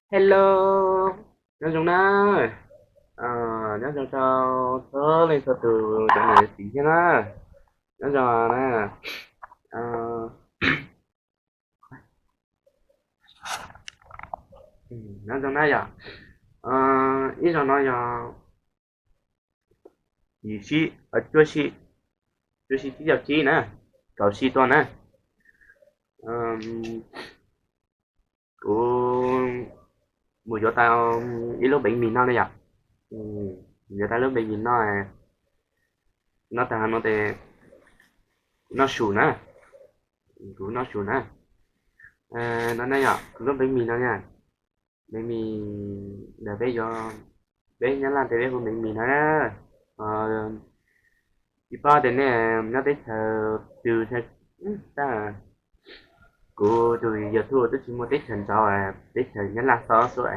Hello, nyob zoo na. Nyob zoo rau txhua leej txhua tus cov niam txiv thiab na. Nyob zoo na. Nyob zoo na yom. Ib zaug no yog yim sib, cuaj sib, cuaj sib tsib caug tsib na, kaum sib tuaj na. Kuv mus yuav tau ib lub bánh mì no ne yom. Yuav tau lub bánh mì no, noj tag no ces kuv noj su na. Kuv noj su na. No ne yom, lub bánh mì no na. Bánh mì ntawm peb yuav, peb Nyab Laj ces peb hu bánh mì no na. Tsis paub tias nej nyob teb chaws twg thiab, tab kuv tus YouTube twb tsis muaj teb chaws nrauv, teb chaws Nyab Laj xwb xwb.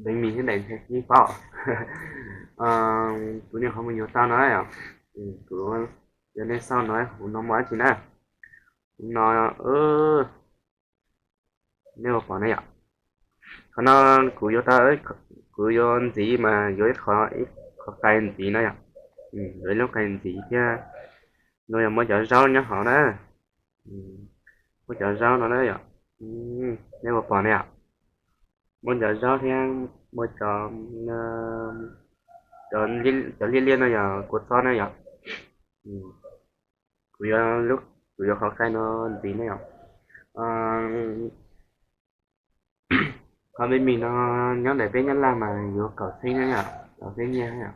Bánh mì thiab daim ntawv tsis paub. Kuv nyuam qhuav mus yuav tau no yom. Kuv, yog nej xauj no, kuv no muaj dab tsi na. Kuv no, nej ua pom na yom. Qhov no kuv yuav tau, kuv yuav ntxiv mas yuav ib qho, ib qho qai ntxiv no yom. Yuav ib lub qai ntxiv thiab. No yog muaj cov zaub nyob hauv na. Muaj cov zaub no na yom. Nej ua pom ne yom. Muaj cov zaub thiab, muaj cov, cov liab liab no yog kua txob na yom. Kuv yuav, kuv yuav qhov qai no ntxiv na yom. Qhov bánh mì no nyob ntawm peb Nyab Laj mas yuav kaum txheeb na yom, kaum txheeb nyiaj na yom.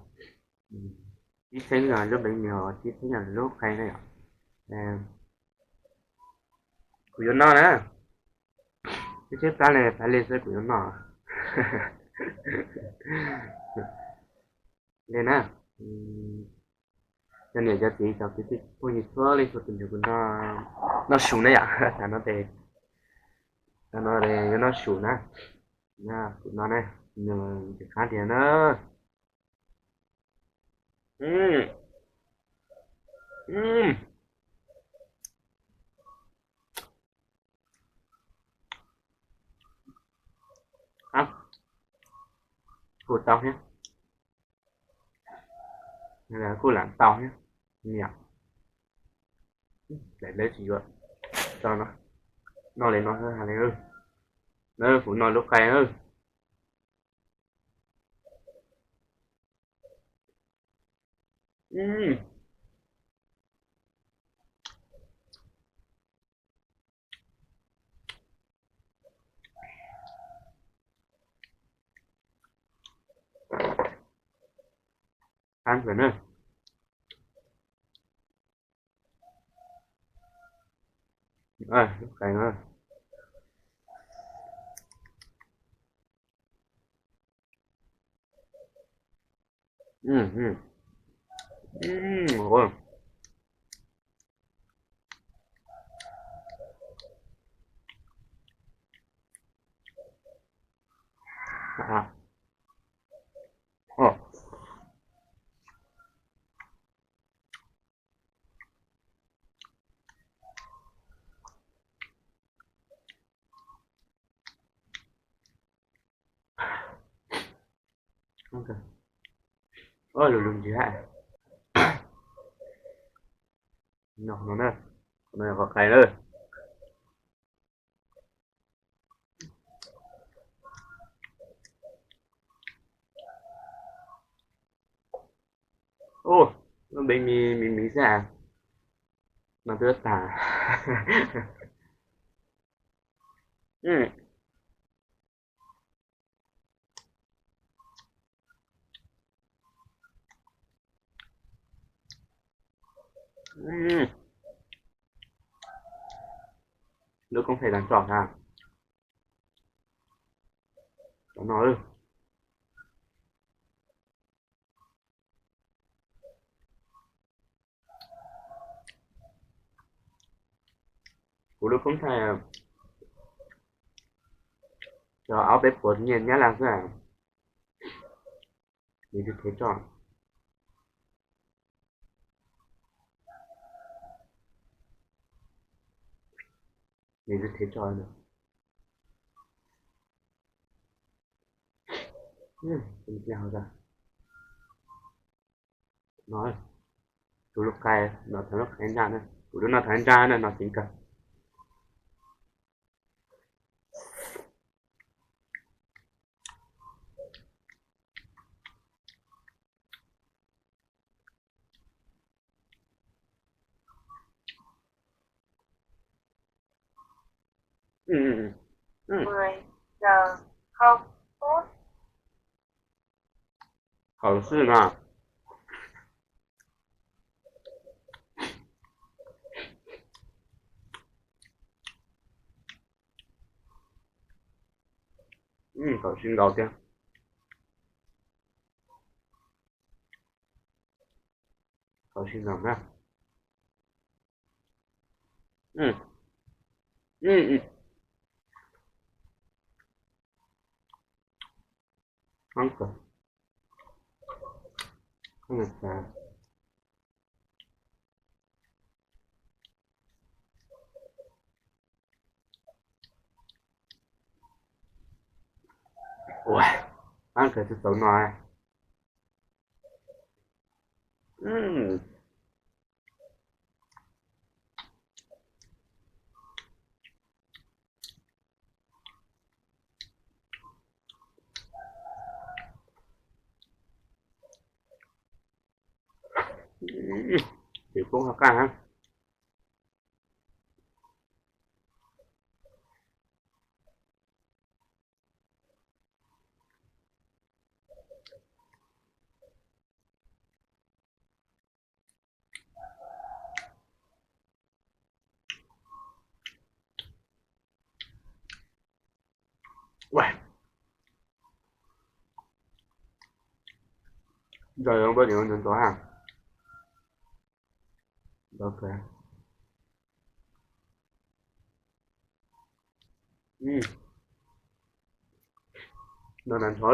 Tsib txheeb yog lub bánh mì, tsib txheeb yog lub qai na yom. Kuv yuav noj na. Ib txhiab plab li plab li xwb kuv yuav noj. Li na, cov niam cov txiv cov kwv tij phooj ywg txhua leej txhua tus nrog kuv noj su na yom. Tam no, tam no yuav noj su na. Kuv no na, nws qab tiag na. Kuj tau thiab, kuj lam tau thiab. Niam, daim lawv tsis yuav tso no, noj li no hais li, na kuv noj lub qai. Qab kawg na. Lub qai no. Lus lus ntsis hab. No, no na, no yog qhov qai na. Ub, lub bánh mì, mì mì xwb as, no twb tag. Lub koob thaij tag tso na. Cov no, kuv lub koob thaij cov ob peb puas nyiaj Nyab Laj xwb. Nws twb thev tso, nws twb thev tso. Tus no, tus lub qai no thov lub qai nraj na, kuv lub no thov nraj na no ceev kawg. Hauv xwb no. Tau sib nkaus thiab. Tau sib nkaus na. Ua, ab kawg txaus no. Tsis poob hauv qab hab. Ntau ntau ha. No nas nrho.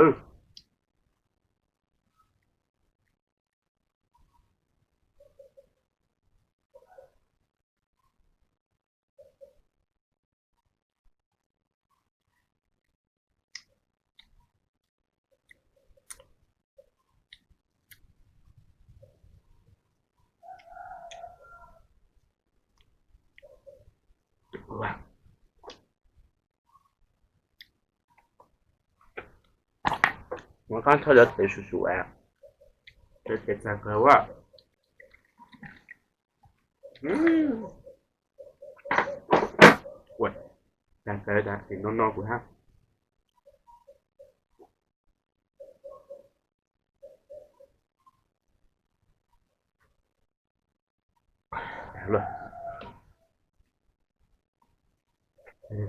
Muab qab txhob cov tes sum sum, cov tes txag kawg ua. Tag kawg tas tes no no kuv hab.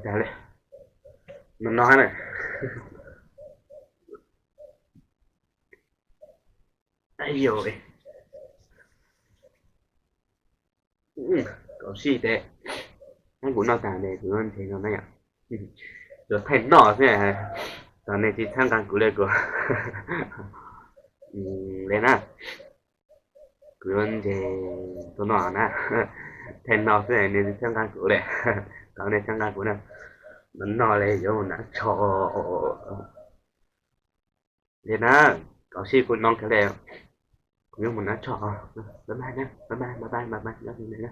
Tag li no no na. Yog, kaum sij tes, kuv noj tag ne kuv yuav nres no na yom. Yuav thaij noj xwb, tom nej tsis txhawb nqa kuv li kuv li na. Kuv yuav nres tuaj noj na, thaij noj xwb nej tsis txhawb nqa kuv li. Kom nej txhawb nqa kuv na, noj li yuav mus hnav tsho li na. Kaum sij kuv noj kawg li, kuv yuav mus hnav tsho. Bye bye na, bye bye, bye bye, bye bye, nyob zoo nej na.